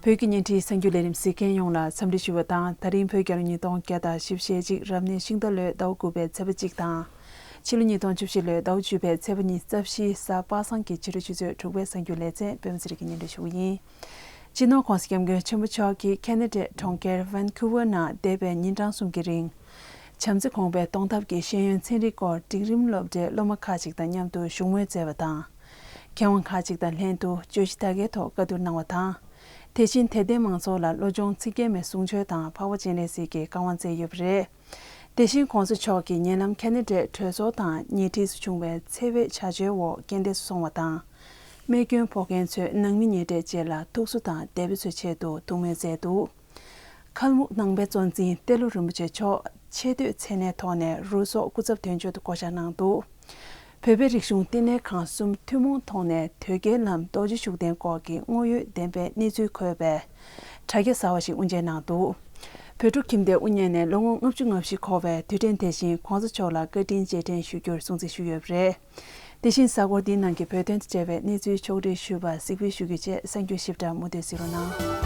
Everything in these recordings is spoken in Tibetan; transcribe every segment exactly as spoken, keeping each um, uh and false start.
བོད་ཀྱི་བརྙན་འཕྲིན་གསར་འགྱུར་ལས་རིམ་གཟིགས་མཁན་ཡོངས་ལ་འཚམས་འདྲི་ཞུ་བ་དང་། ད་རིང་བོད་རྒྱལ་ལོ་ཉིས་སྟོང་བརྒྱ་དང་བཞི་བཅུ་ཞེ་གཅིག་རབ་གནས་ཤིང་རྟ་ལོའི་ཟླ་བ་དགུ་པའི་ཚེས་པ་གཅིག་དང་། ཕྱི་ལོ་ཉིས་སྟོང་བཅུ་བཞི་ལོའི་ཟླ་བ་བཅུ་པའི་ཚེས་པ་ཉི་ཤུ་རྩ་བཞི། གཟའ་པ་སངས་ཀྱི་ཕྱི་དྲོ་ཆུ་ཚོད་དྲུག་པའི་གསར་འགྱུར་ལེ་ཚན་པད་མ་ཚེ་རིང་གིས་སྙན་སྒྲོན་ཞུ་གི་ཡིན། སྤྱི་ནོར་༸གོང་ས་༸སྐྱབས་མགོན་ཆེན་པོ་མཆོག་གིས་ཁེ་ན་ཌའི་གྲོང་ཁྱེར་ཝན་ཁུ་ཝར་ནང་འདས་པའི་ཉིན་གྲངས་གསུམ་གྱི་རིང་། བྱམས་བརྩེ་གོང་འཕེལ་གཏོང་ཐབས་ཀྱི་ཤེས་ཡོན་ཚན་རིག་སྐོར་འབྲིང་རིམ་སློབ་གྲྭའི་སློབ་མ་ཁག་ཅིག་དང་མཉམ་དུ་བཞུགས་མོལ་མཛད་པ་དང་། མཁས་དབང་ཁག་ཅིག་དང་ལྷན་དུ་བརྗོད་གཞི་དར་རྒྱས་ཐོག་བཀའ་བསྡུར་གནང་བ་དང་། དེ་བཞིན་དད་ལྡན་མང་ཚོགས་ལ་བློ་སྦྱོང་ཚིག་བརྒྱད་མའི་གསུང་ཆོས་དང་འཕགས་པ་སྤྱན་རས་གཟིགས་ཀྱི་བཀའ་དབང་སྩལ་ཡོད་པ་རེད། དེ་བཞིན་༸གོང་ས་མཆོག་གིས་ཉེ་ལམ་ཁེ་ན་ཌའི་གྲོས་ཚོགས་དང་ཉེ་འཁྲིས་སུ་བྱུང་བའི་འཚེ་བའི་བྱ་སྤྱོད་འོག་རྐྱེན་འདས་སུ་སོང་བ་དང་། རྨས་སྐྱོན་ཕོག་མཁན་ཚོའི་ནང་མི་ཉེ་གྲས་བཅས་ལ་ཐུགས་གསོ་དང་དད་པ་ཚོའི་ཆེད་དུ་ཐུགས་སྨོན་མཛད་འདུག་ཁལ་མུག་ནང་པའི་གཙོ་འཛིན་ཏེ་ལོ་རིན་པོ་ཆེ་མཆོག་ཆེས་མཐོའི་མཚན་གནས་ཐོག་ནས་རུ་སོག་སྐུ་ཚབ་དོན་གཅོད་དུ་བསྐོ་བཞག་གནང་འདུག་བོད་པའི་རིག་གཞུང་བསྟི་གནས་ཁང་གསུམ་ཐུན་མོང་ཐོག་ནས་དོལ་རྒྱལ་བླམ་རྡོ་རྗེ་ཤུགས་ལྡན་སྐོར་གྱི་དངོས་ཡོད་བདེན་པའི་གནས་ཚུལ་འཁོད་པའི་དྲ་རྒྱ་གསར་བ་ཞིག་དབུ་འབྱེད་གནང་འདུག་བོད་ཕྲུག་ཁྱིམ་སྡེའི་དབུ་བརྙེས་ནས་ལོ་ངོ་ལྔ་བཅུ་ང་བཞི་འཁོར་བའི་དུས་དྲན་དེ་བཞིན་༸གོང་ས་མཆོག་ལ་བཀའ་དྲིན་རྗེས་དྲན་ཞུ་རྒྱུར་སྲུང་བརྩི་ཞུས་ཡོད་པ་རེད། དེ་བཞིན་གཟའ་འཁོར་འདིའི་ནང་གི་བོད་དོན་དང་འབྲེལ་བའི་གནས་ཚུལ་ཕྱོགས་བསྒྲིགས་ཞུས་པ་གཟིགས་འབུལ་ཞུ་རྒྱུ་བཅས་གསར་འགྱུར་ཞིབ་ཕྲ་མུ་མཐུད་གཟིགས་རོགས་གནང་།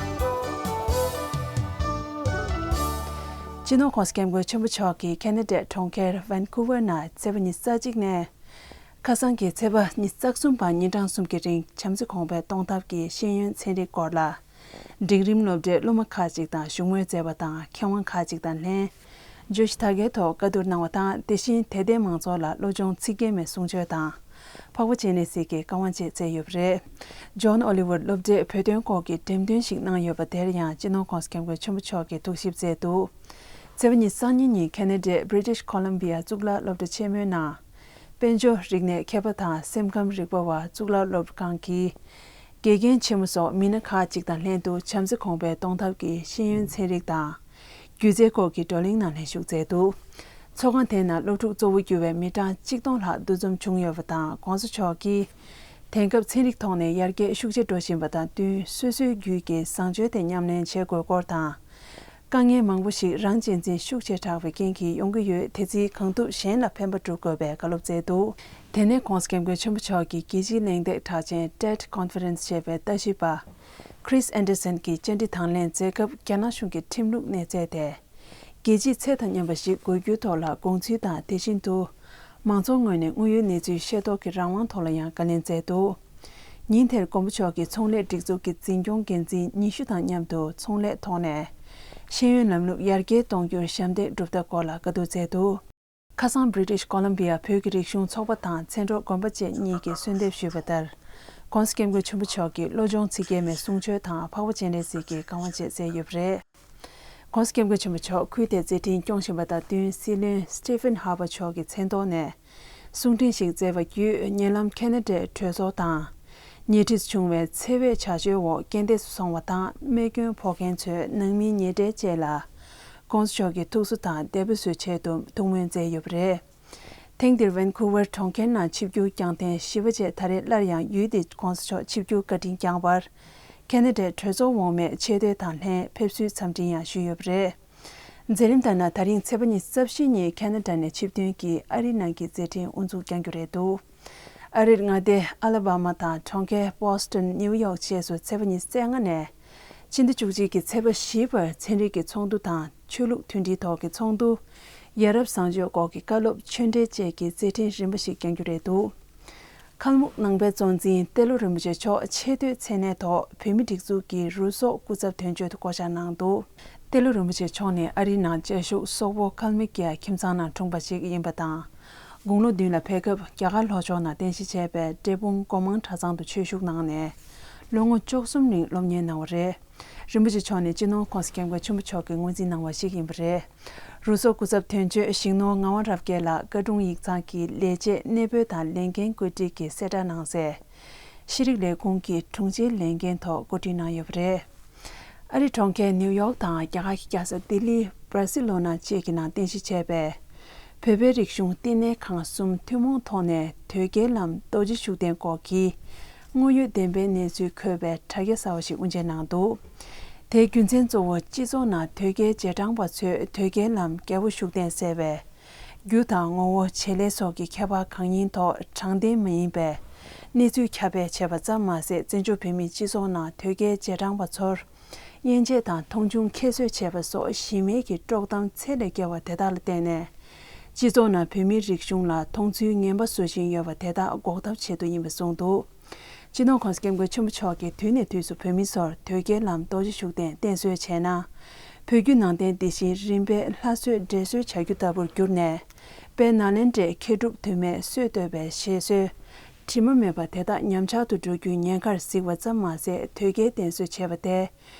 སྤྱི་ནོར་༸གོང་ས་༸སྐྱབས་མགོན་ཆེན་པོ་མཆོག་གིས་ཁེ་ན་ཌའི་གྲོང་ཁྱེར་ཝན་ཁུ་ཝར་ནང་ཚེས་པ་ཉི་ཤུ་རྩ་གཅིག་ནས་ཁ་སང་གི་ཚེས་པ་ཉི་ཤུ་རྩ་གསུམ་བར་ཉིན་གྲངས་གསུམ་གྱི་རིང་བྱམས་བརྩེ་གོང་འཕེལ་གཏོང་ཐབས་ཀྱི་ཤེས་ཡོན་ཚན་རིག་སྐོར་ལ། འབྲིང་རིམ་སློབ་གྲྭའི་སློབ་མ་ཁག་ཅིག་དང་བཞུགས་མོལ་མཛད་པ་དང་། མཁས་དབང་ཁག་ཅིག་དང་ལྷན། བརྗོད་གཞི་དར་རྒྱས་ཐོག་བཀའ་བསྡུར་གནང་བ་དང་། དེ་བཞིན་དད་ལྡན་མང་ཚོགས་ལ་བློ་སྦྱོང་ཚིག་བརྒྱད་མའི་གསུང་ཆོས་དང་། འཕགས་པ་སྤྱན་རས་གཟིགས་ཀྱི་བཀའ་དབང་བཅས་སྩལ་ཡོད་པ་རེད། ཇོན་ཨོ་ལི་ཝར་སློབ་གྲྭས་བོད་དོན་སྐོར་གྱི་འགྲེམས་སྟོན་ཞིག་གནང་ཡོད་པ་དེར་ཡང་སྤྱི་ནོར་༸གོང་ས་༸སྐྱབས་མགོན་ཆེན་པོ་མཆོག་གིས་ཐུགས་ཞིབ་མཛད་འདུག་ཚེས་པ་ཉི་ཤུ་རྩ་གཉིས་ཉིན་ཁེ་ན་ཌའི་British Columbia་གཙུག་ལག་སློབ་གྲྭ་ཆེན་མོའི་ནང་། དཔལ་འབྱོར་རིག་གནས་མཁས་པ་དང་སེམས་ཁམས་རིག་པ་བ་གཙུག་ལག་སློབ་ཁང་གི་དགེ་རྒན་ཆེན་མོ་སོགས་མི་སྣ་ཁག་ཅིག་དང་ལྷན་དུ་བྱམས་བརྩེ་གོང་འཕེལ་གཏོང་ཐབས་ཀྱི་ཤེས་ཡོན་ཚན་རིག་དང་། སྒྱུ་རྩལ་སྐོར་གྱི་བགྲོ་གླེང་ནང་ལྷན་ཞུགས་མཛད་འདུག་ཚོགས་ཁང་དེའི་ནང་སློབ་ཕྲུག་གཙོ་བོ་གྱུར་བའི་མི་གྲངས་གཅིག་སྟོང་ལྷག་འདུ་འཛོམས་བྱུང་ཡོད་པ་དང་།༸གོང་ས་མཆོག་གིས་དེང་སྐབས་ཚན་རིག་ཐོག་ནས་ཡར་རྒྱས་ཤུགས་ཆེ་འགྲོ་བཞིན་པ་དང་བསྟུན། སོ་སོའི་རྒྱུད་ཀྱི་བཟང་སྤྱོད་དེ་ཉམས་ལེན་བྱེད་དགོས་སྐོར་དང་། དཀའ་ངལ་མང་པོ་ཞིག་རང་གཅེས་འཛིན་ཤུགས་ཆེ་དྲགས་པའི་རྐྱེན་གྱིས་ཡོང་གི་ཡོད། དེ་ཚེ་གང་ཐུབ་གཞན་ལ་ཕན་པ་སྒྲུབ་དགོས་པའི་བཀའ་སློབ་སྩལ་འདུག་དེ་ནས་༸གོང་ས་༸སྐྱབས་མགོན་ཆེན་པོ་མཆོག་གིས་རྒྱལ་སྤྱིའི་གླེང་སྟེགས་གྲགས་ཅན་ཊེཌ་ཀོན་ཕ་རེན་སི་ཞེས་པའི་ལྟ་ཞིབ་པ་Chris Anderson་གྱིས་བཅར་འདྲི་དང་ལེན་མཛད་སྐབས། རྒྱ་ནག་གཞུང་གི་ཁྲིམས་ལུགས་གནས་ཚད་དེ་རྒྱལ་སྤྱིའི་ཚད་དང་མཉམ་པ་ཞིག་དགོས་རྒྱུའི་ཐོག་ལ་དགོངས་ཚུལ་དང་། དེ་བཞིན་དུ་མང་ཚོགས་ངོས་ནས་དངོས་ཡོད་གནས་ཚུལ་ཤེས་རྟོགས་ཀྱི་རང་དབང་ཐོག་ལ་ཡང་བཀའ་ལན་སྩལ་འདུག་ཉིན་དེར་མགོན་པོ་མཆོག་གིས་ཚོང་ལས་སྒྲིག་འཛུགས་ཀྱི་འཛིན་སྐྱོང་འགན་འཛིན་ཉི་ཤུ་དང་མཉམ་དུ་ཚོང་ལས་ཐོག་ནས་ཤེས་ཡོན་ལམ་ལུགས་ཡར་རྒྱས་གཏོང་རྒྱུར་ཞབས་འདེགས་སྒྲུབ་ཐབས་སྐོར་ལ་བཀའ་བསྡུར་མཛད་འདུག་ཁ་སང་British Columbia་བོད་ཀྱི་རིག་གཞུང་ཚོགས་པ་དང་མཚན་སྒྲོག་དགོན་པ་བཅས་གཉིས་ཀྱིས་གསོལ་འདེབས་ཞུས་པ་ལྟར། ༸གོང་ས་༸སྐྱབས་མགོན་ཆེན་པོ་མཆོག་གིས་བློ་སྦྱོང་ཚིག་བརྒྱད་མའི་གསུང་ཆོས་དང་། འཕགས་པ་སྤྱན་རས་གཟིགས་ཀྱི་བཀའ་དབང་བཅས་སྩལ་ཡོད་པ་རེད། ༸གོང་ས་༸སྐྱབས་མགོན་ཆེན་པོ་མཆོག་ཁུལ་དེར་མཛད་འཕྲིན་སྐྱོང་བཞིན་པ་དང་བསྟུན། སྲིད་བློན་Stephen Harper་མཆོག་གི་མཚན་ཐོག་ནས་གསུང་འཕྲིན་ཞིག་སྩལ་བ་བརྒྱུད། ཉེ་ལམ་ཁེ་ན་ཌའི་གྲོས་ཚོགས་དང་ཉེ་འཁྲིས་སུ་བྱུང་བའི་འཚེ་བའི་བྱ་སྤྱོད་འོག་རྐྱེན་འདས་སུ་སོང་བ་དང་། རྨས་སྐྱོན་ཕོག་མཁན་ཚོའི་ནང་མིའི་ཉེ་གྲས་བཅས་ལ་༸གོང་ས་མཆོག་གིས་ཐུགས་གསོ་དང་དད་པ་བཟོ་ཆེད་དུ་ཐུགས་སྨོན་མཛད་ཡོད་པ་རེད། ཐེངས་འདིར་ཝན་ཁུ་ཝར་གྲོང་ཁྱེར་ནང་ཆིབས་བསྒྱུར་བསྐྱངས་ཐེངས་བཞི་པ་བཅས། ད་རེས་སླར་ཡང་ཡུལ་དེའི་༸གོང་ས་མཆོག་ཆིབས་བསྒྱུར་བཀའ་དྲིན་བསྐྱངས་པར། ཁེ་ན་ཌའི་གྲོས་ཚོགས་འོག་མའི་ཆེས་མཐོའི་དང་ལྷན་ཕེབས་བསུའི་འཚམས་འཕྲིན་ཡང་ཞུས་ཡོད་པ་རེད། མཛད་རིམ་ལྟར་ན། ད་རིང་ཚེས་པ་ཉི་ཤུ་རྩ་བཞི་ཉིན་ཁེ་ན་ཌ་ནས་ཆིབས་ཐོན་གྱིས་ཨ་རིའི་ནང་གི་མཛད་འཕྲིན་དབུ་འཛུགས་བསྐྱང་རྒྱུ་རེད་འདུག་ཨ་རིར་མངའ་སྡེ་ཨ་ལ་བྷ་མ་དང་གྲོང་ཁྱེར་བྷོ་སི་ཊོན། ནིའུ་ཡོག་བཅས་སུ་ཚེས་པ་ཉི་ཤུ་རྩ་ལྔ་ནས་ཕྱི་ཟླ་བཅུ་གཅིག་གི་ཚེས་པ་བཞི་བར་ཚན་རིག་གི་ཚོགས་འདུ་དང་ཆོས་ལུགས་མཐུན་སྒྲིལ་ཐོག་གི་ཚོགས་འདུ། ཡ་རབས་བཟང་སྤྱོད་སྐོར་གྱི་བཀའ་སློབ། ཆོས་འབྲེལ་བཅས་ཀྱི་མཛད་འཕྲིན་རིམ་པ་ཞིག་བསྐྱང་རྒྱུ་རེད་འདུག་ཁལ་མུག་ནང་པའི་གཙོ་འཛིན་ཏེ་ལོ་རིན་པོ་ཆེ་མཆོག་ཆེས་མཐོའི་མཚན་གནས་ཐོག་བོད་མིའི་སྒྲིག་འཛུགས་ཀྱི་རུ་སོག་སྐུ་ཚབ་དོན་གཅོད་དུ་བསྐོ་གཞག་གནང་འདུག་ཏེ་ལོ་རིན་པོ་ཆེ་མཆོག་ནི་ཨ་རིའི་ནང་བཅའ་བཞུགས་སོག་པོ་ཁལ་མི་ཀི་ཡ་ཁྱིམ་ཚང་ནང་འཁྲུངས་པ་ཞིག་ཡིན་པ་དང་། དགུང་ལོ་བདུན་ལ་ཕེབས་སྐབས་རྒྱ་གར་ལྷོ་ཕྱོགས་ནང་རྟེན་གཞི་བྱས་པའི་འབྲས་སྤུངས་སྒོ་མང་གྲྭ་ཚང་དུ་ཆོས་ཞུགས་གནང་ནས་ལོ་ངོ་བཅུ་གསུམ་རིང་སློབ་གཉེར་གནང་བ་རེད། རིན་པོ་ཆེ་མཆོག་ནི་སྤྱི་ནོར་༸གོང་ས་༸སྐྱབས་མགོན་ཆེན་པོ་མཆོག་གིས་ངོས་འཛིན་གནང་བ་ཞིག་ཡིན་པ་རེད། རུ་སོག་སྐུ་ཚབ་དོན་གཅོད་ཞིང་ནོར་ངག་དབང་རབ་རྒྱས་ལགས་བཀའ་དྲུང་ཡིག་ཚང་གི་ལས་བྱེད་གནས་སྤོས་དང་ལས་འགན་བཀོད་སྒྲིག་གི་གསལ་བསྒྲགས་གནང་སའི་ཤེས་རིག་ལས་ཁུངས་ཀྱི་དྲུང་ཆེའི་ལས་འགན་ཐོག་བཀོད་སྒྲིག་གནང་ཡོད་པ་རེད། ཨ་རི་གྲོང་ཁྱེར་ནིའུ་ཡོག་དང་རྒྱ་གར་གྱི་རྒྱལ་ས་ལྡི་ལི། བར་སི་ལོ་ན་བཅས་ཀྱི་ནང་རྟེན་གཞི་བྱས་པའི་བོད་པའི་རིག་གཞུང་བསྟི་གནས་ཁང་གསུམ་ཐུན་མོང་ཐོག་ནས་དོལ་རྒྱལ་བླམ་རྡོ་རྗེ་ཤུགས་ལྡན་སྐོར་གྱི་དངོས་ཡོད་བདེན་པའི་གནས་ཚུལ་འཁོད་པའི་དྲ་རྒྱ་གསར་བ་ཞིག་དབུ་འབྱེད་གནང་འདུག་དེའི་རྒྱུ་མཚན་གཙོ་བོ་སྤྱི་ཚོགས་ནང་དོལ་རྒྱལ་རྗེས་འབྲང་པ་ཚོས་དོལ་རྒྱལ་བླམ་རྒྱལ་པོ་ཤུགས་ལྡན་ཟེར་བའི་རྒྱུ་དང་ངོ་བོ། བྱེད་ལས་སོགས་ཀྱི་ཁྱད་པར་གང་ཡིན་ཐོག་དྲང་བདེན་མ་ཡིན་པའི་གནས་ཚུལ་ཁྱབ་སྤེལ་བྱས་པ་ཙམ་མ་ཟད། བཙན་བྱོལ་བོད་མིའི་སྤྱི་ཚོགས་ནང་དོལ་རྒྱལ་རྗེས་འབྲང་པ་ཚོར་ དབྱེ་འབྱེད་དང་མཐོང་ཆུང་ཁྱད་གསོད་བྱས་པ་སོགས་གཞི་མེད་ཀྱི་དཀྲོག་གཏམ་ཚད་ལས་བརྒལ་བ་དེ་དག་ལ་བརྟེན་ནས། སྤྱི་ཚོགས་ནང་བོད་མིའི་རིག་གཞུང་ལ་མཐོང་ཚུལ་ངན་པ་བཟོ་བཞིན་ཡོད་པ་དེ་དག་འགོག་ཐབས་ཆེད་དུ་ཡིན་པ་གསུངས་འདུག། སྤྱི་ནོར་༸གོང་ས་༸སྐྱབས་མགོན་ཆེན་པོ་མཆོག་གིས་དུས་ནས་དུས་སུ་བོད་མི་ཚོར་དོལ་རྒྱལ་བླམ་རྡོ་རྗེ་ཤུགས་ལྡན་བསྟེན་གསོལ་བྱས་ན། བོད་བརྒྱུད་ནང་བསྟན་འདི་བཞིན་རིམ་པས་སླར་གསོས་བགྲེས་གསོས་བྱ་རྒྱུ་ལྟ་བུར་གྱུར་ནས། དཔལ་ནཱ་ལེནྡྲའི་མཁས་གྲུབ་དུ་མས་སྲོལ་གཏོད་པའི་བཞེད་སྲོལ་དྲི་མ་མེད་པ་དེ་དག་ཉམས་ཆག་ཏུ་འགྲོ་རྒྱུའི་ཉེན་ཁར་གཟིགས་པ་ཙམ་མ་ཟད། དོལ་རྒྱལ་བསྟེན་གསོལ་བྱས་པ་དེ།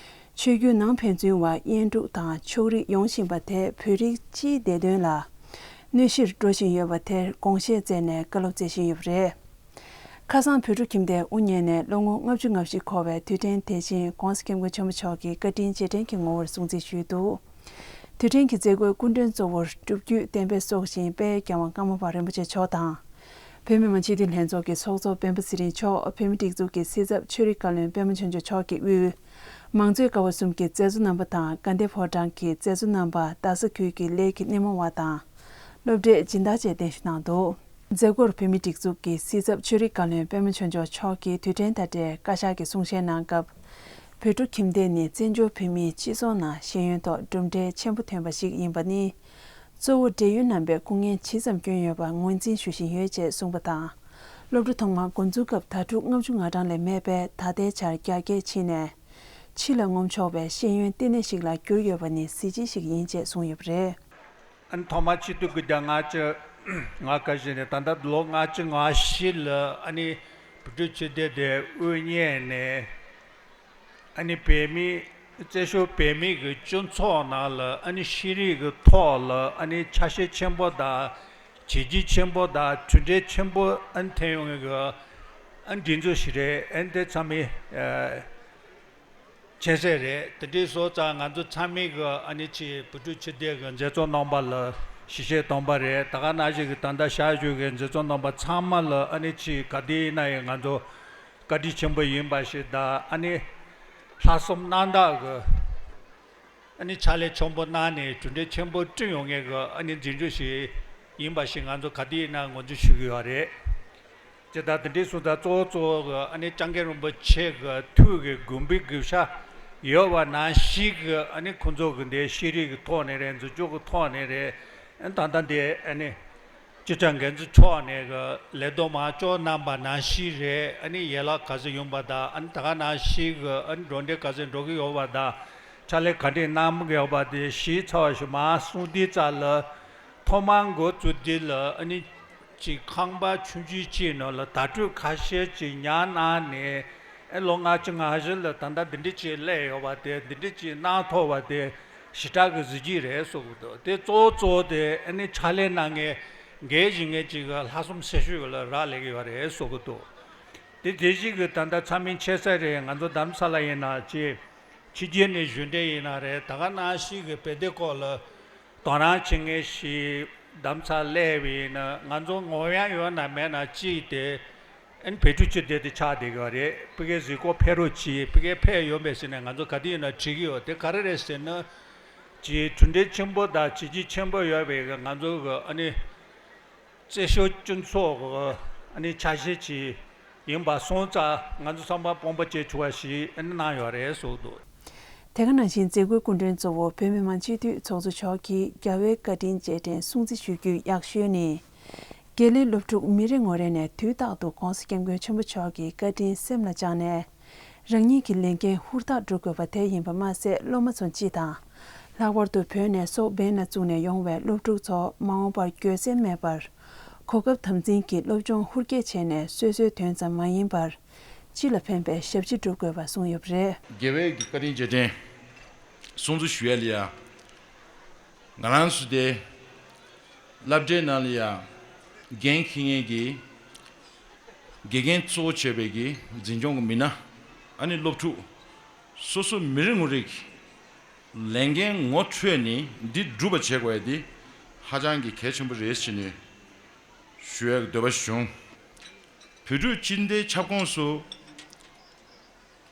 ཆོས་བརྒྱུད་ནང་ཕན་ཚུན་བར་དབྱེན་དཀྲུག་དང་ཕྱོགས་རིས་ཡོང་བཞིན་པ་དེ་བོད་རིགས་སྤྱིའི་བདེ་དོན་ལ་གནོད་གཞིར་འགྲོ་བཞིན་ཡོད་པ་དེར་དགོངས་བཞེས་མཛད་ནས་བཀའ་སློབ་སྩལ་བཞིན་ཡོད་པ་རེད། ཁ་སང་བོད་ཕྲུག་ཁྱིམ་སྡེའི་དབུ་བརྙེས་ནས་ལོ་ངོ་ལྔ་བཅུ་ང་བཞི་འཁོར་བའི་དུས་དྲན་དེ་བཞིན་༸གོང་ས་༸སྐྱབས་མགོན་ཆེན་པོ་མཆོག་གི་བཀའ་དྲིན་རྗེས་དྲན་གྱི་ངོ་བོར་སྲུང་བརྩི་ཞུས་འདུག། དུས་དྲན་གྱི་མཛད་སྒོའི་སྐུ་མགྲོན་གཙོ་བོར་སྒྲུབ་བརྒྱུད་བསྟན་པའི་སྲོག་ཤིང་དཔལ་རྒྱལ་དབང་ཀརྨ་པ་རིན་པོ་ཆེ་མཆོག་དང་། བོད་མི་མང་སྤྱི་འཐུས་ལྷན་ཚོགས་ཀྱི་ཚོགས་གཙོ་སྤེན་པ་ཚེ་རིང་མཆོག། བོད་མིའི་སྒྲིག་འཛུགས་ཀྱི་སྲིད་ཚབ་ཆོས་རིག་བཀའ་བློན་པད་མ་ཆོས་འབྱོར་མཆོག་གིས་དབུས། མང་གཙོའི་ཀ་བ་གསུམ་གྱི་མཛད་གཙོ་རྣམ་པ་དང་དགའ་ལྡན་ཕོ་བྲང་གི་མཛད་གཙོ་རྣམ་པ། རྡ་ས་ཁུལ་གྱི་ལས་ཀྱི་སྣེ་མོ་བ་དང་། སློབ་གྲྭའི་སྦྱིན་བདག་བཅས་གདན་ཞུ་གནང་འདུག། མཛད་སྒོར་བོད་མིའི་སྒྲིག་འཛུགས་ཀྱི་སྲིད་ཚབ་ཆོས་རིག་བཀའ་བློན་པད་མ་ཆོས་འབྱོར་མཆོག་གིས་དུས་དྲན་དང་འབྲེལ་བཀའ་ཤག་གི་གསུང་བཤད་གནང་སྐབས། བོད་ཕྲུག་ཁྱིམ་སྡེ་ནི་བཙན་བྱོལ་བོད་མིའི་སྤྱི་ཚོགས་ནང་ཤེས་ཡོན་ཐོག་གྲུབ་འབྲས་ཆེན་པོ་ཐོན་པ་ཞིག་ཡིན་པ་ནི། གཙོ་བོ་འབྲེལ་ཡོད་རྣམ་པས་སྐུ་ངལ་ཇི་ཙམ་བསྐྱོན་ཡོད་པ་ངོས་འཛིན་ཞུ་བཞིན་ཡོད་ཅེས་གསུངས་པ་དང་། སློབ་ཕྲུག་ཐོག་མར་འགོ་འཛུགས་སྐབས་ཟླ་དྲུག་ལྔ་བཅུ་ང་གྲངས་ལས་མེད་པས། ད་ལྟའི་ཆར་རྒྱ་སྐྱེད་ཕྱིན་ནས་ཕྱི་ལ་ངོམ་ཆོག་པའི་ཤེས་ཡོན་བསྟི་གནས་ཤིག་ལ་གྱུར་ཡོད་པ་ནི་གཟི་བརྗིད་ཞིག་ཡིན་ཅེས་གསུངས་ཡོད་པ་རེད། ཨ་ནི་ཐོག་མར་ཆིག་སྟོང་དགུ་བརྒྱ་ལྔ་བཅུ་ང་བཞི་ནས་ད་ལྟ་ལོ་ལྔ་བཅུ་ང་བཞི་ལ་ཨ་ནི་བོད་ཕྲུག་སྤྱི་སྡེ་དེ་དབུ་བརྙེས་ནས། ཨ་ནི་བོད་མི་བཙན་བྱོལ་བོད་མི་གི་སྤྱི་ཚོགས་ནང་ལ་ཨ་ནི་ཤེས་རིག་གི་ཐོག་ལ་ཨ་ནི་ཆ་ཤས་ཆེན་པོ་དང་བྱས་རྗེས་ཆེན་པོ་དང་གྲུབ་འབྲས་ཆེན་པོ་ཨ་ནི་ཐོན་ཡོང་མཁན་གྱི་ཨ་ནི་སྒྲིག་འཛུགས་ཤིག་རེད། ཨ་ནི་དེ་ཚང་མས་ཨ་མཁྱེན་གསལ་རེད། དེ་འདྲའི་བཟོ་ཙང་ང་ཚོ་ཚང་མས་གི་ཨ་ནི་ཅིག་བོད་ཕྲུག་སྤྱི་སྡེ་གི་མཛད་གཙོ་རྣམ་པ་ལ་ཞུ་བཤད་དང་པ་རེད། ད་ག་ནང་བཞིན་གི་ད་ལྟ་ཞབས་ཞུ་གི་མཛད་གཙོ་རྣམ་པ་ཚང་མ་ལ་ཨ་ནི་ཅིག་ག་དུས་ཡིན་ན་ཡང་ང་ཚོ་བཀའ་དྲིན་ཆེན་པོ་ཡིན་པ་ཞིག་དང་། ཨ་ནི་ལྷག་བསམ་རྣམ་དག་གི་ཨ་ནི་ཕྱག་ལས་ཆེན་པོ་གནང་ནས་གྲུབ་འབྲས་ཆེན་པོ་བསྐྲུན་ཡོང་མཁན་གྱི་ཨ་ནི་འཛིན་སྐྱོང་ཞིག་ཡིན་པ་ཞིག་ང་ཚོ་ག་དུས་ཡིན་ན་ངོས་འཛིན་ཞུ་གི་ཡོད་རེད། ཇི་ལྟར་དེ་འདྲའི་སོང་ཙང་གཙོ་བོ་གཙོ་བོ་གི་ཨ་ནི་སྐྱབས་མགོན་རིན་པོ་ཆེ་གི་ཐུགས་ཀྱི་དགོངས་པའི་གུས་ཞབས་ཡོད་པ་ནང་བཞིན་གི་ཨ་ནི་ཁོང་ཚོ་གི་འདི་ཤེས་རིག་གི་ཐོག་ནས་རེད། འཛིན་སྐྱོང་གི་ཐོག་ནས་རེད། ཨ་ནི་ད་ལྟ་འདི་ཨ་ནི། སྤྱི་ཁྱབ་འགན་འཛིན་མཆོག་ནས་གི་ལས་དོན་མང་ཙམ་གནང་པ་ནང་བཞིན་རེད། ཨ་ནི་ཡན་ལག་ག་ཚོད་ཡོང་པ་དང་། ཨ་ནི་ད་ག་ནང་བཞིན་གི་ཨ་ནི་འགྲོ་གྲོན་ག་ཚོད་འགྲོ་གི་ཡོད་པ་དང་། ཕྱག་ལས་ག་འདྲས་གནང་གི་ཡོད་པ་དེ་ཞིབ་ཚགས་པ་ཞིག་མར་གསུངས་དུས་ཙམ་ལ། ཐོག་མར་འགོ་བཙུགས་དུས་ལ་ཨ་ནི་ཅིག་ཁང་པ་ཆུང་ཆུང་གཅིག་ནང་ལ་དྭ་ཕྲུག་ཁ་ཤས་ཅིག་ཉར་གནང་ནས། ཨ་ལོ་ལྔ་བཅུ་ང་བཞི་ལ་ད་ལྟ་འདི་འདྲས་ཅིག་སླེབས་ཡོད་པ་དེ། འདི་འདྲས་ཅིག་གནང་ཐུབ་པ་དེ་ཞེ་དྲག་གི་གཟི་བརྗིད་རེད་བསམ་གྱི་འདུག། དེ་གཙོ་བོ་གཙོ་བོ་དེ་ཨ་ནི་ཕྱག་ལས་གནང་མཁན་འགན་བཞེས་མཁན་ཅིག་གི་ལྷག་བསམ་ཆེ་ཤོས་ལ་རག་ལས་ཀྱི་ཡོད་རེད་བསམ་གྱི་འདུག། དེ་དེ་བཞིན་གྱི་ད་ལྟ་ཚང་མས་མཁྱེན་གསལ་རེད། ང་ཚོ་རྡ་རམ་ས་ལ་ཡིན་ན་ཅིག་ཕྱི་རྒྱལ་ནས་གཞོན་སྐྱེས་ཡིན་ན་རེད། ད་ག་ནང་བཞིན་གྱི་བོད་དོན་སྐོར་ལ་དོ་སྣང་བྱེད་མཁན་ཞིག་རྡ་རམ་ས་ལ་སླེབས་པ་ཡིན་ན། ང་ཚོ་ངོ་ཡང་ཡོད་ན་མེད་ན་ཅིག་དེ་ཨ་ནི་བོད་ཕྲུག་སྤྱི་སྡེ་དེ་ཆགས་བསྡད་ཀྱི་ཡོད་རེད། ཕ་གིའི་གཟིགས་སྐོར་ཕེབས་རོགས་གྱིས། ཕ་གིར་ཕེབས་ཡོང་བས་ཟེར་ནས་ང་ཚོ་ག་དུས་ཡིན་ན་དྲི་གི་ཡོད། དེ་ག་རེ་རེད་ཟེར་ན། ཅིག་གྲུབ་འབྲས་ཆེན་པོ་དང་བྱས་རྗེས་ཆེན་པོ་ཡོད་པའི་ང་ཚོ་གི་ཨ་ནི་བཙན་བྱོལ་སྤྱི་ཚོགས་ཀྱི་ཨ་ནི་ཆ་ཤས་ཅིག་ཡིན་པ་སོང་ཙང་ང་ཚོ་ཚང་མ་དཔང་པོ་བྱེད་ཆོག་པ་ཞིག་ཨ་ནི་གནང་ཡོད་རེད་བསམ་གྱི་འདུག། དེ་ག་ནང་བཞིན་མཛད་སྒོའི་སྐུ་མགྲོན་གཙོ་བོ་བོད་མི་མང་སྤྱི་འཐུས་ཚོགས་གཙོ་མཆོག་གིས་རྒྱལ་བའི་བཀའ་དྲིན་རྗེས་དྲན་སྲུང་བརྩི་ཞུ་རྒྱུའི་ཡག་ཤོས་ནི། དགེ་ལས་སློབ་ཕྲུག་མི་རེ་ངོ་རེ་ནས་དུས་རྟག་ཏུ་༸གོང་ས་༸སྐྱབས་མགོན་ཆེན་པོ་མཆོག་གི་བཀའ་དྲིན་སེམས་ལ་བཅངས་ནས། རང་ཉིད་ཀྱི་ལས་འགན་ཧུར་ཐག་སྒྲུབ་དགོས་པ་དེ་ཡིན་པ་མ་ཟད། སློབ་མ་ཚོ་སྤྱི་དང་། ལྷག་པར་དུ་བོད་ནས་སོག་བན་ལ་བཙུགས་ནས་ཡོང་བའི་སློབ་ཕྲུག་ཚོ་མ་འོངས་པར་འགྱོད་སེམས་མེད་པར། གོ་སྐབས་དམ་འཛིན་གྱིས་སློབ་སྦྱོང་ཧུར་སྐྱེད་བྱས་ནས་སོ་སོའི་དོན་ཙམ་མ་ཡིན་པར། སྤྱི་ལ་ཕན་པའི་ཞབས་ཕྱི་སྒྲུབ་དགོས་པ་གསུངས་ཡོད་པ་རེད། རྒྱལ་བའི་བཀའ་དྲིན་རྗེས་དྲན་སྲུང་བརྩི་ཞུ་ཡ་ལ་ཡ། ང་རང་ཚོ་དེ་སློབ་གྲྭའི་ནང་ལ་ཡ་འགན་འཁྱེར་མཁན་གྱི་དགེ་རྒན་གཙོ་བོ་བྱས་པའི་གི་འཛིན་སྐྱོང་གི་མི་སྣ། ཨ་ནི་སློབ་ཕྲུག་སོ་སོ་མི་རེ་ངོ་རེ་གི་ལས་འགན་ངོ་འཕྲོད་ནས་འདི་སྒྲུབ་པ་བྱེད་དགོས་ཡ་དེ་ཧ་ཅང་གི་གལ་ཆེན་པོ་རེད་ཟེར་ནས་ཞུ་ཡ་གི་འདོད་པ་བྱུང་། བོད་ཕྲུག་སྤྱི་བདེའི་ཁྱབ་ཁོངས་སུ་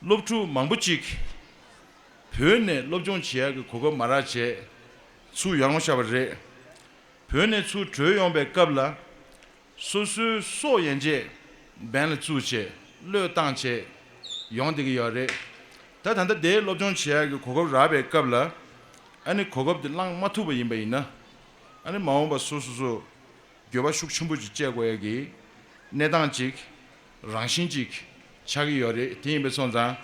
སློབ་ཕྲུག་མང་པོ་ཅིག་བོད་ནས་སློབ་སྦྱོང་བྱེད་ཡག་གི་གོ་སྐབས་མ་རག་བྱས་ཚུར་ཡར་ལངས་བཞག་པ་རེད། བོད་ནས་ཚུར་བྲོས་ཡོང་པའི་སྐབས་ལ་སོ་སོའི་སྲོག་ཡན་ཆད་འབེན་ལ་བཙུགས་བྱས་བློས་བཏང་བྱས་ཡོང་བསྡད་ཀྱི་ཡོད་རེད། ད་ད་ལྟ་དེའི་སློབ་སྦྱོང་བྱེད་ཡག་གི་གོ་སྐབས་རག་པའི་སྐབས་ལ། ཨ་ནི་གོ་སྐབས་དེ་བླངས་མ་ཐུབ་པ་ཡིན་པ་ཡིན་ན། ཨ་ནི་མ་འོངས་པ་སོ་སོ་སོ་འགྱོད་པ་ཤུགས་ཆེན་པོ་ཅིག་སྐྱེ་དགོས་ཡ་གི་གནས་སྟངས་ཅིག་རང་བཞིན་ཅིག་ཆགས་ཀྱི་ཡོད་རེད། དེ་ཡིན་པ་སོང་ཙང་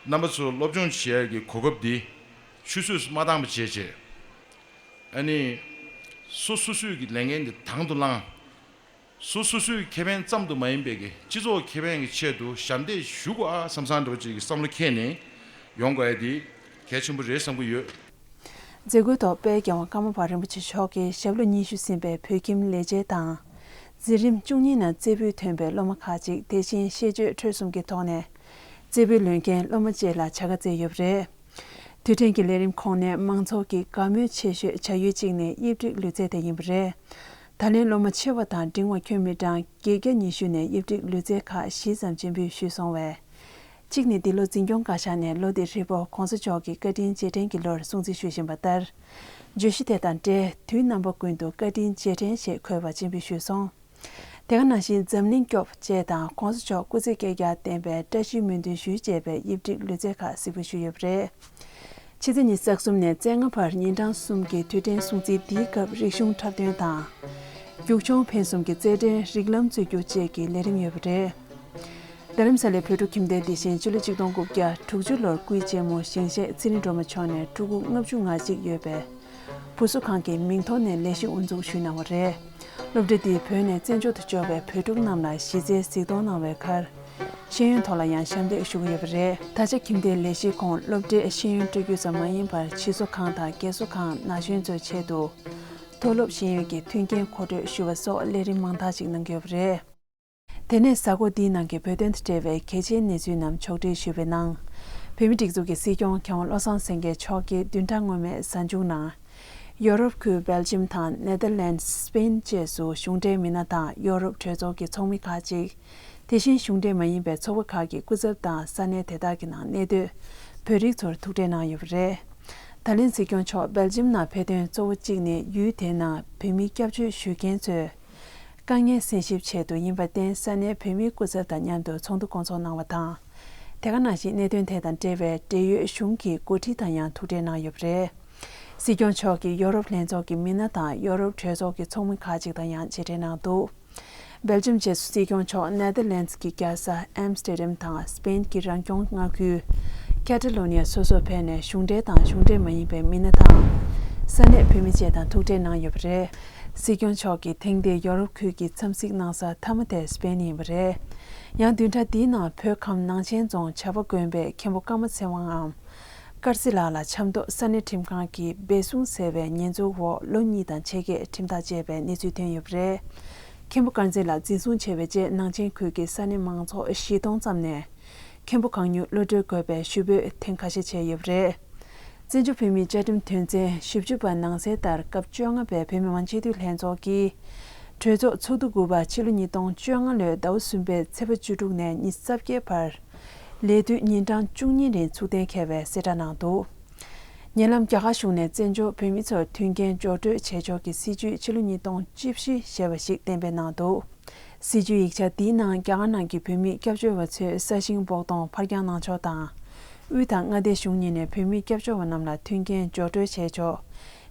རྣམ་པ་ཚོ་སློབ་སྦྱོང་བྱེད་ཡ་གི་གོ་སྐབས་འདི་ཆུད་ཟོས་སུ་མ་བཏང་བ་བྱས་བྱས། ཨ་ནི་སོ་སོ་སོའི་གི་ལས་འགན་འདི་དང་དུ་བླངས། སོ་སོ་སོའི་ཁེ་ཕན་ཙམ་དུ་མ་ཡིན་པའི་གི་སྤྱི་ཚོགས་ཁེ་ཕན་གྱི་ཆེད་དུ་ཞབས་འདེགས་ཞུ་དགོས་ཨ་བསམ་བསམ་འདྲ་བོ་ཅིག་གི་བསམ་བློ་འཁྱེར་ནས་ཡོང་དགོས་ཡ་འདི་གལ་ཆེན་པོ་རེད་བསམ་གྱི་ཡོད། མཛད་སྒོའི་ཐོག་དཔལ་རྒྱལ་བ་ཀརྨ་པ་རིན་པོ་ཆེ་མཆོག་གིས་ཞབས་ལོ་ཉི་ཤུ་ཟིན་པའི་བོད་ཁྱིམ་ལས་བྱེད་དང་། འཛིན་རིམ་བཅུ་གཉིས་ནང་རྩེ་ཕུད་ཐོན་པའི་སློབ་མ་ཁག་ཅིག་དེ་བཞིན་ཤེས་བརྗོད་འཕྲོད་གསུམ་གྱི་ཐོག་ནས་རྩེ་ཕུད་ལོན་མཁན་སློབ་མ་བཅས་ལ་བྱ་དགའ་བསྩལ་ཡོད་པ་རེད། དུས་དྲན་གྱི་ལས་རིམ་ཁོངས་ནས་མང་ཚོགས་ཀྱི་དགའ་མོས་ཆེ་ཤོས་བྱ་ཡུལ་གཅིག་ནས་དབྱིབས་འབྲིང་ལུས་རྩལ་དེ་ཡིན་པ་རེད། ད་ལན་སློབ་མ་ཆེ་བ་དང་འབྲིང་བ་ཁྱོན་མི་གྲངས་བརྒྱད་བརྒྱ་ཉི་ཤུ་ནས་དབྱིབས་འབྲིང་ལུས་རྩལ་ཁག་བཞི་ཙམ་སྤྱན་འབུལ་ཞུས་སོང་བས། གཅིག་ནི་འདི་ལོ་འཛིན་སྐྱོང་བཀའ་ཤག་ནས་ལོ་འདིར་ཧྲིལ་པོ་༸གོང་ས་མཆོག་གི་བཀའ་དྲིན་རྗེས་དྲན་གྱི་ལོར་སྲུང་བརྩི་ཞུ་བཞིན་པ་ལྟར། བརྗོད་གཞི་དེ་དང་འབྲེལ་དུས་རྣམ་པ་ཀུན་ཏུ་བཀའ་དྲིན་རྗེས་དྲན་ཞེས་འཁོད་པ་སྤྱན་འབུལ་ཞུས་སོང་། དེ་ག་ནང་བཞིན་འཛམ་གླིང་སྐྱོབ་ཅེས་དང་༸གོང་ས་མཆོག་སྐུ་ཚེ་བསྐལ་བརྒྱར་བརྟན་པའི་བཀྲ་ཤིས་སྨོན་འདུན་ཞུ་ཅེས་པའི་དབྱིབས་འབྲིང་ལུས་རྩལ་ཁག་གཟིགས་འབུལ་ཞུས་ཡོད་པ་རེད། ཕྱི་ཚེས་ཉི་ཤུ་རྩ་གསུམ་ནས་བཅོ་ལྔ་བར་ཉིན་གྲངས་གསུམ་གྱི་དུས་དྲན་སྲུང་བརྩི་འདིའི་སྐབས་རིག་གཞུང་འཁྲབ་སྟོན་དང་། རྒྱུག་མཆོང་འཕེན་གསུམ་གྱི་རྩེད་འགྲན་རིགས་ལམ་རྩོད་རྒྱུགས་བཅས་ཀྱི་ལས་རིམ་ཡོད་པ་རེད། རྡ་རམ་ས་ལའི་བོད་ཕྲུག་ཁྱིམ་སྡེ་འདི་བཞིན་ཕྱི་ལོ་ཆིག་སྟོང་དགུ་བརྒྱ་དྲུག་ཅུ་ལོར་སྐུའི་གཅེན་མོ་ཞིང་གཤེགས་ཚེ་རིང་སྒྲོལ་མ་མཆོག་ནས་ཕྲུ་གུ་ལྔ་བཅུ་ང་གཅིག་ཡོད་པའི་བུ་གསོ་ཁང་གི་མིང་ཐོག་ནས་ལས་གཞི་དབུ་འཛུགས་ཞུས་གནང་བ་རེད། སློབ་གྲྭ་འདིས་བོད་ནས་བཙན་བྱོལ་དུ་འབྱོར་བའི་བོད་ཕྲུག་རྣམས་ལ་གཞི་རྩའི་གཟིགས་མཐོང་གནང་བའི་ཁར། ཤེས་ཡོན་ཐོག་ལ་ཡང་ཞབས་འདེགས་ཞུ་གི་ཡོད་པ་རེད། ད་ཆ་ཁྱིམ་སྡེའི་ལས་གཞིའི་ཁོངས་སློབ་གྲྭའི་ཤེས་ཡོན་སྤྲོད་རྒྱུ་ཙམ་མ་ཡིན་པར་ཕྱི་གསོ་ཁང་དང་སྒེར་གསོ་ཁང་ན་གཞོན་ཚོའི་ཆེད་དུ། མཐོ་སློབ་ཤེས་ཡོན་གྱི་མཐུན་རྐྱེན་མཁོ་སྤྲོད་ཞུ་བ་སོགས་ལས་རིམ་མང་དག་ཅིག་གནང་གི་ཡོད་པ་རེད། དེ་ནས་གཟའ་འཁོར་འདིའི་ནང་གི་བོད་དོན་དང་འབྲེལ་བའི་གལ་ཆེའི་གནས་ཚུལ་རྣམས་ཕྱོགས་སྒྲིག་ཞུས་པའི་ནང་། བོད་མིའི་སྒྲིག་འཛུགས་ཀྱི་སྲིད་སྐྱོང་མཁས་དབང་བློ་བཟང་སེང་གེ་མཆོག་གིས་བདུན་ཕྲག་སྔོན་མའི་གཟའ་མཇུག་ནང་། ཡོ་རོབ་ཁུལ་སྦེལ་ཇམ་དང་ནེ་དར་ལེནྜ། སྤེན་བཅས་སུ་གཞུང་འབྲེལ་མི་སྣ་དང་ཡོ་རོབ་གྲོས་ཚོགས་ཀྱི་ཚོགས་མི་ཁག་ཅིག་དེ་བཞིན་གཞུང་འབྲེལ་མ་ཡིན་པའི་ཚོགས་པ་ཁག་གི་སྐུ་ཚབ་དང་ས་གནས་དེ་དག་གི་ནང་གནས་སྡོད་བོད་རིགས་ཚོར་ཐུག་འཕྲད་གནང་ཡོད་པ་རེད། ད་ལན་སྲིད་སྐྱོང་མཆོག་སྦེལ་ཇམ་ནང་ཕེབས་དོན་གཙོ་བོ་གཅིག་ནི་ཡུལ་དེའི་ནང་བོད་མིའི་སྐྱབས་བཅོལ་ཞུ་མཁན་ཚོའི་དཀའ་ངལ་སེལ་ཞིབ་ཆེད་དུ་ཡིན་པར་བརྟེན་ས་གནས་བོད་མིའི་སྐུ་ཚབ་དང་མཉམ་དུ་ཚོགས་འདུ་སྐོང་ཚོགས་གནང་བ་དང་། དེ་ག་ནང་བཞིན་གནད་དོན་དེ་དང་འབྲེལ་བའི་འབྲེལ་ཡོད་གཞུང་གི་འགོ་ཁྲིད་དང་ཡང་ཐུག་འཕྲད་གནང་ཡོད་པ་རེད། སྲིད་སྐྱོང་མཆོག་གིས་ཡོ་རོབ་ལྷན་ཚོགས་ཀྱི་མི་སྣ་དང་ཡོ་རོབ་གྲོས་ཚོགས་ཀྱི་ཚོགས་མི་ཁག་ཅིག་དང་ཡང་མཇལ་འཕྲད་གནང་འདུག་སྦེལ་ཇམ་རྗེས་སུ་སྲིད་སྐྱོང་མཆོག་ནེ་དར་ལེནྜ་གི་རྒྱལ་ས་ཨེམ་སི་ཏེར་ཌམ་དང་སྤེན་གྱི་རང་སྐྱོང་མངའ་ཁུལ་ཀེ་ཊ་ལོ་ནི་ཡ་སོ་སོར་ཕེབས་ནས་གཞུང་འབྲེལ་དང་གཞུང་འབྲེལ་མ་ཡིན་པའི་མི་སྣ་དང་ས་གནས་བོད་མི་བཅས་དང་ཐུག་འཕྲད་གནང་ཡོད་པ་རེད། སྲིད་སྐྱོང་མཆོག་གིས་ཐེངས་འདིའི་ཡོ་རོབ་ཁུལ་གྱི་འཚམས་གཟིགས་གནང་ས་མཐའ་མ་དེ་སྤེན་ཡིན་པ་རེད། ཡང་བདུན་ཕྲག་འདིའི་ནང་བོད་ཁམས་ནང་ཆེན་རྫོང་བྱ་པ་དགོན་པའི་མཁན་པོ་ཀརྨ་ཚེ་དབང་ངམ། དཀར་རྩེ་ལགས་ལ་ཆབ་མདོ་ས་གནས་ཁྲིམས་ཁང་གིས་སྦས་བསྲུང་ཟེར་བའི་ཉེས་འཛུགས་འོག་ལོ་གཉིས་དང་ཕྱེད་ཀའི་ཁྲིམས་ཐག་བཅད་པའི་གནས་ཚུལ་ཐོན་ཡོད་པ་རེད། མཁན་པོ་དཀར་མཛེས་ལགས་འཛིན་བཟུང་བྱས་པའི་རྗེས་ནང་ཆེན་ཁུལ་གྱི་ས་གནས་མང་ཚོགས་བཞི་སྟོང་ཙམ་ནས་མཁན་པོ་གང་ཉིད་གློད་གྲོལ་དགོས་པའི་ཞུ་འབོད་ཐེངས་ཁ་ཤས་བྱས་ཡོད་པ་རེད། བཙན་བྱོལ་བོད་མིའི་བཅའ་ཁྲིམས་དོན་ཚན་བཞི་བཅུ་པ་ནང་གསལ་ལྟར་སྐབས་བཅོ་ལྔ་པའི་བོད་མི་མང་སྤྱི་འཐུས་ལྷན་ཚོགས་ཀྱི་གྲོས་ཚོགས་ཚོགས་འདུ་དགུ་པ་ཕྱི་ལོ་ཉིས་སྟོང་བཅོ་ལྔ་ལོའི་ཟླ་བ་གསུམ་པའི་ཚེས་པ་བཅུ་དྲུག་ནས་ཉི་ཤུ་རྩ་བརྒྱད་བར། ལས་དུས་ཉིན་གྲངས་བཅུ་གཉིས་རིང་ཚུགས་གཏན་འཁེལ་བའི་གསལ་བསྒྲགས་གནང་འདུག་ཉེ་ལམ་རྒྱ་གར་གཞུང་ནས་བཙན་བྱོལ་བོད་མི་ཚོར་མཐུན་རྐྱེན་སྦྱོར་སྤྲོད་བྱེད་ཕྱོགས་ཀྱི་སྲིད་ཇུས་ཕྱི་ལོ་ཉིས་སྟོང་བཅུ་བཞི་ཞེས་པ་ཞིག་གཏན་འབེབས་གནང་འདུག་སྲིད་ཇུས་ཡིག་ཆ་འདིའི་ནང་རྒྱ་གར་ནང་གི་བོད་མི་སྐྱབས་བཅོལ་བ་ཚོའི་ས་ཞིང་སྤོག་གཏོང་ཕར་འགྱངས་གནང་ཕྱོགས་དང་། དབུས་དང་མངའ་སྡེ་གཞུང་གཉིས་ནས་བོད་མི་སྐྱབས་བཅོལ་བ་རྣམས་ལ་མཐུན་རྐྱེན་སྦྱོར་སྤྲོད་བྱེད་ཕྱོགས།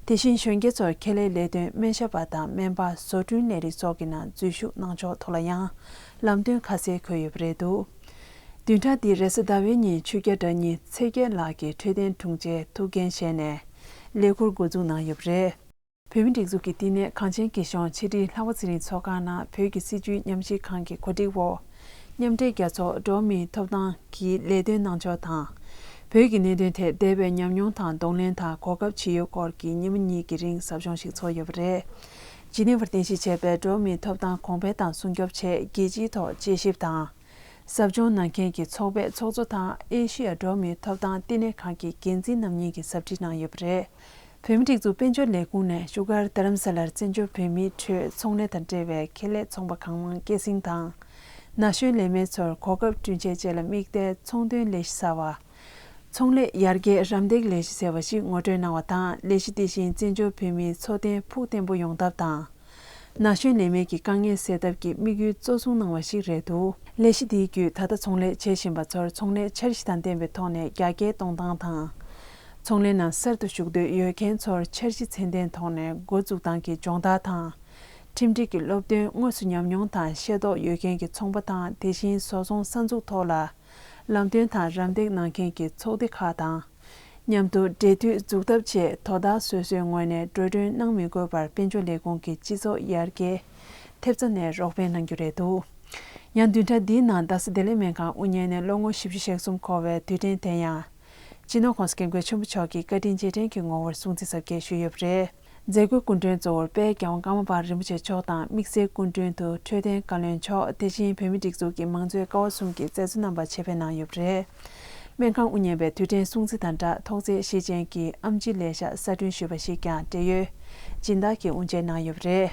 དེ་བཞིན་གཞོན་སྐྱེས་ཚོར་ཁེ་ལས་ལས་དོན་སྨན་ཞབས་པ་དང་སྨན་པ་བཟོ་སྐྲུན་ལས་རིགས་སོགས་ཀྱི་ནང་འཛུལ་ཞུགས་གནང་ཕྱོགས་ཐོག་ལ་ཡང་ལམ་སྟོན་ཁ་གསལ་འཁོད་ཡོད་པ་རེད་འདུག་བདུན་ཕྲག་འདིའི་རེས་གཟའ་ཟླ་བའི་ཉིན་ཆོས་རྒྱལ་གྲྭ་གཉིས་ཚེ་རྒྱལ་ལགས་ཀྱི་འཕྲོད་བསྟེན་དྲུང་ཆེ་ཐུགས་འགན་བཞེས་ནས་ལས་འཁུར་འགོ་འཛུགས་གནང་ཡོད་པ་རེད། བོད་མིའི་སྒྲིག་འཛུགས་ཀྱི་བསྟི་གནས་གངས་ཅན་སྐྱིད་གཤོངས་ཕྱི་དྲིལ་ལྷག་པ་ཚེ་རིང་ཚོགས་ཁང་ནང་བོད་ཀྱི་སྲིད་བྱུས་ཉམས་ཞིབ་ཁང་གི་གོ་སྒྲིག་འོག་མཉམ་འབྲེལ་རྒྱལ་ཚོགས་འགྲོ་བ་མིའི་ཐོབ་ཐང་གི་ལས་དོན་གནང་ཕྱོགས་དང་། བོད་ཀྱི་གནད་དོན་ཐད་འདས་པའི་ཉམས་མྱོང་དང་གདོང་ལེན་དང་གོ་སྐབས་ཇི་ཡོད་སྐོར་གྱི་ཉིན་མོ་གཉིས་ཀྱི་རིང་ཟབ་སྦྱོང་ཞིག་ཚོགས་ཡོད་པ་རེད། ཇི་ནི་ཝར་རྟེན་གཞི་བྱས་པའི་འགྲོ་བ་མིའི་ཐོབ་ཐང་གོང་འཕེལ་དང་སྲུང་སྐྱོབ་ཆེད་རྒྱལ་སྤྱིའི་ཐོག་དཔྱད་ཞིབ་དང་། ཟབ་སྦྱོང་གནང་མཁན་གྱི་ཚོགས་པའི་ཚོགས་གཙོ་དང་ཨེ་ཤི་ཡ་འགྲོ་བ་མིའི་ཐོབ་ཐང་བསྟི་གནས་ཁང་གི་འགན་འཛིན་རྣམ་གཉིས་ཀྱིས་ཟབ་ཁྲིད་གནང་ཡོད་པ་རེད། བོད་མིའི་སྒྲིག་འཛུགས་དཔལ་འབྱོར་ལས་ཁུངས་ནས་བཞུགས་སྒར་རྡ་རམ་ས་ལར་བཙན་བྱོལ་བོད་མིའི་ཁྲོད་ཚོང་ལས་དང་འབྲེལ་བའི་ཁེ་ལས་ཚོང་པ་གང་མང་སྐྱེད་སྲིང་དང་། ན་གཞོན་ལས་མེད་ཚོར་གོ་སྐབས་བསྐྲུན་ཆེད་བཅས་ལ་དམིགས་ཏེ་ཚོང་དོན་ལས་གཞི་གསར་བ། ཚོང་ལས་ཡར་རྒྱས་རམ་འདེགས་ལས་གཞི་ཟེར་བ་ཞིག་ངོ་སྤྲོད་གནང་བ་དང་། ལས་གཞི་དེ་བཞིན་བཙན་བྱོལ་བོད་མིའི་འཚོ་རྟེན་ཕུགས་བརྟན་པོ་ཡོང་ཐབས་དང་། ན་གཞོན་ལས་མེད་ཀྱི་དཀའ་ངལ་སེལ་ཐབས་ཀྱི་དམིགས་ཡུལ་གཙོ་བཟུང་གནང་བ་ཞིག་རེད་འདུག་ལས་གཞི་འདིའི་བརྒྱུད་ད་ལྟ་ཚོང་ལས་བྱེད་བཞིན་པ་ཚོར་ཚོང་ལས་འཆར་གཞི་དང་ལྡན་པའི་ཐོག་ནས་རྒྱ་སྐྱེད་གཏོང་སྟངས་དང་། ཚོང་ལས་ནང་གསར་དུ་ཞུགས་འདོད་ཡོད་མཁན་ཚོར་འཆར་གཞི་ཚད་ལྡན་ཐོག་ནས་འགོ་འཛུགས་སྟངས་ཀྱི་སྦྱོང་བརྡར་དང་། ཁྲིམས་སྒྲིག་གི་སློབ་སྟོན་དངོས་སུ་ཉམས་མྱོང་དང་ཤེས་རྟོགས་ཡོད་མཁན་གྱི་ཚོང་པ་དང་དེ་བཞིན་བཟོ་ཚོང་གསར་འཛུགས་ཐོག་ལ་ལམ་སྟོན་དང་རམ་འདེགས་གནང་མཁན་གྱི་ཚོགས་སྡེ་ཁག་དང་། མཉམ་དུ་འབྲེལ་མཐུད་འཛུགས་ཐབས་ཆེད་དོ་བདག་སོ་སོའི་ངོས་ནས་འགྲོ་གྲོན་གནང་མི་དགོས་པར་དཔལ་འབྱོར་ལས་ཁུངས་ཀྱི་སྤྱི་ཚོགས་ཡར་རྒྱས་ཐེབས་རྩ་ནས་རོགས་ཕན་གནང་རྒྱུ་རེད་འདུག་ཡང་བདུན་ཕྲག་འདིའི་ནང་རྡ་ས་བདེ་ལེགས་སྨན་ཁང་དབུ་བརྙེས་ནས་ལོ་ངོ་བཞི་བཅུ་ཞེ་གསུམ་འཁོར་བའི་དུས་དྲན་དེ་ཡང་། སྤྱི་ནོར་༸གོང་ས་༸སྐྱབས་མགོན་ཆེན་པོ་མཆོག་གི་བཀའ་དྲིན་རྗེས་དྲན་གྱི་ངོ་བོར་སྲུང་བརྩི་གཟབ་རྒྱས་ཞུས་ཡོད་པ་རེད། མཛད་སྒོའི་སྐུ་མགྲོན་གཙོ་བོར་དཔལ་རྒྱལ་དབང་ཀརྨ་པ་རིན་པོ་ཆེ་མཆོག་དང་དམིགས་བསལ་སྐུ་མགྲོན་དུ་འཕྲོད་བསྟེན་བཀའ་བློན་མཆོག་དེ་བཞིན་བོད་མིའི་སྒྲིག་འཛུགས་ཀྱི་མང་གཙོའི་ཀ་བ་གསུམ་གྱི་མཛད་གཙོ་རྣམ་པ་ཆེད་ཕེབས་གནང་ཡོད་པ་རེད། སྨན་ཁང་དབུ་བརྙེས་པའི་དུས་དྲན་སྲུང་བརྩི་དང་སྦྲགས་ཐོག་བརྩེགས་བཞི་ཅན་གྱི་ཨེམ་ཆི་ལས་ཤག་གསར་སྐྲུན་ཞུས་པ་ཞིག་ཀྱང་འབྲེལ་ཡོད་སྦྱིན་བདག་གིས་དབུ་འབྱེད་གནང་ཡོད་པ་རེད།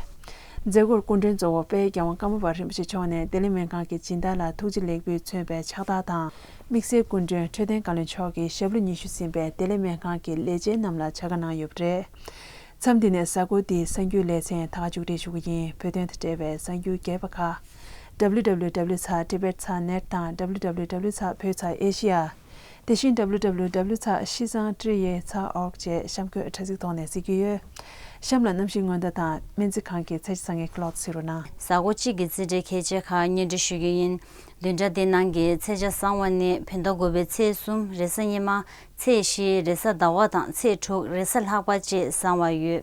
མཛད་སྒོར་སྐུ་མགྲོན་གཙོ་བོ་དཔལ་རྒྱལ་དབང་ཀརྨ་པ་རིན་པོ་ཆེ་མཆོག་ནས་བདེ་ལེགས་སྨན་ཁང་གི་སྦྱིན་བདག་ལ་ཐུགས་རྗེ་ལེགས་འབུལ་མཚོན་པའི་ཕྱག་རྟགས་དང་། དམིགས་བསལ་སྐུ་མགྲོན་འཕྲོད་བསྟེན་བཀའ་བློན་མཆོག་གིས་ཞབས་ལོ་ཉི་ཤུ་ཟིན་པའི་བདེ་ལེགས་སྨན་ཁང་གི་ལས་བྱེད་རྣམས་ལ་བྱ་དགའ་གནང་ཡོད་པ་རེད། མཚམས་འདི་ནས་གཟའ་འཁོར་འདིའི་གསར་འགྱུར་ལེ་ཚན་ད་ག་མཇུག་སྒྲིལ་ཞུ་གི་ཡིན། བོད་དོན་དང་འབྲེལ་བའི་གསར་འགྱུར་རྒྱས་པ་ཁག W W W ཚེག་tibet ཚེག net དང་W W W ཚེག་བོད་ཚེག་Asia དེ་བཞིན་W W W ཚེག་ཤི་ཙང་ཀྲི་ཡེ་ཚེག་org བཅས་གཤམ་འཁོད་དྲ་ཚིགས་ཐོག་ནས་གཟིགས་རྒྱུ་ཡོད། གཤམ་ལ་གནམ་གཤིས་སྔོན་བརྡ་དང་སྨན་རྩིས་ཁང་གི་ཚེས་ཆ་གསར་ངན་གྱི་ལོག་གཟིགས་རོགས་གནང་། གཟའ་འཁོར་གཅིག་གི་རྩིས་འབྲས་ཁྱད་ཆོས་ཁག་སྙན་སྒྲོན་ཞུ་རྒྱུ་ཡིན། བདུན་ཕྲག་འདི་ནང་གི་ཚེས་ཆ་གསར་པ་ནི་བོད་ཟླ་དགུ་པའི་ཚེས་གསུམ་རེས་གཟའ་ཉི་མ། ཚེས་བཞི་རེས་གཟའ་ཟླ་བ་དང་ཚེས་དྲུག་རེས་གཟའ་ལྷག་པ་བཅས་གསར་པ་ཡོད།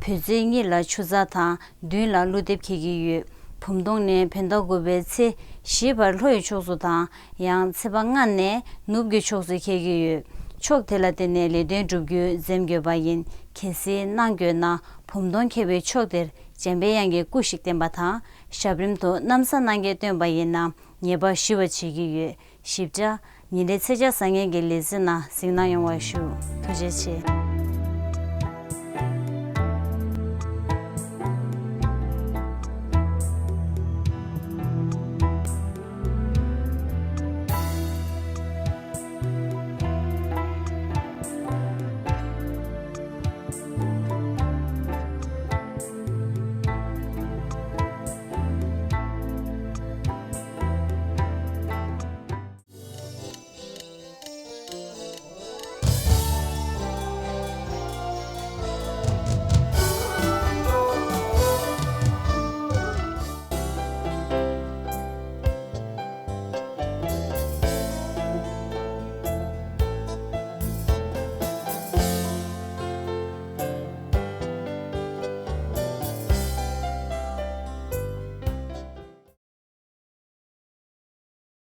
བོད་ཚེས་གཉིས་ལ་ཆུ་ཚགས་དང་བདུན་ལ་ཀླུ་འདེབས་འཁེལ་གྱི་ཡོད། བུམ་སྟོང་ནི་བོད་ཟླ་དགུ་པའི་ཚེས་བཞི་བར་ལྷོ་ཡི་ཕྱོགས་སུ་དང་ཡང་ཚེས་པ་ལྔ་ནས་ནུབ་ཀྱི་ཕྱོགས་སུ་འཁེལ་གྱི་ཡོད། ཕྱོགས་དེ་ལ་བརྟེན་ནས་ལས་དོན་བསྒྲུབ་རྒྱུ་འཛེམ་དགོས་པ་ཡིན། གལ་སྲིད་གནང་དགོས་ན་བུམ་སྟོང་འཁེལ་བའི་ཕྱོགས་དེར་འཇམ་པའི་དབྱངས་ཀྱི་སྐུ་ཞིག་བསྟན་པ་དང་ཞབས་རིམ་དུ་གནམ་ས་སྣང་བརྒྱད་བཏོན་པ་ཡིན་ན། ཉེས་པ་ཞི་བར་བྱེད་ཀྱི་ཡོད། ཞིབ་ཕྲ། ཉིན་རེའི་ཚེས་ཆ་གསར་ངན་གྱི་ལེ་ཚན་ནང་གཟིགས་གནང་ཡོང་བ་ཞུ། ཐུགས་རྗེ་ཆེ།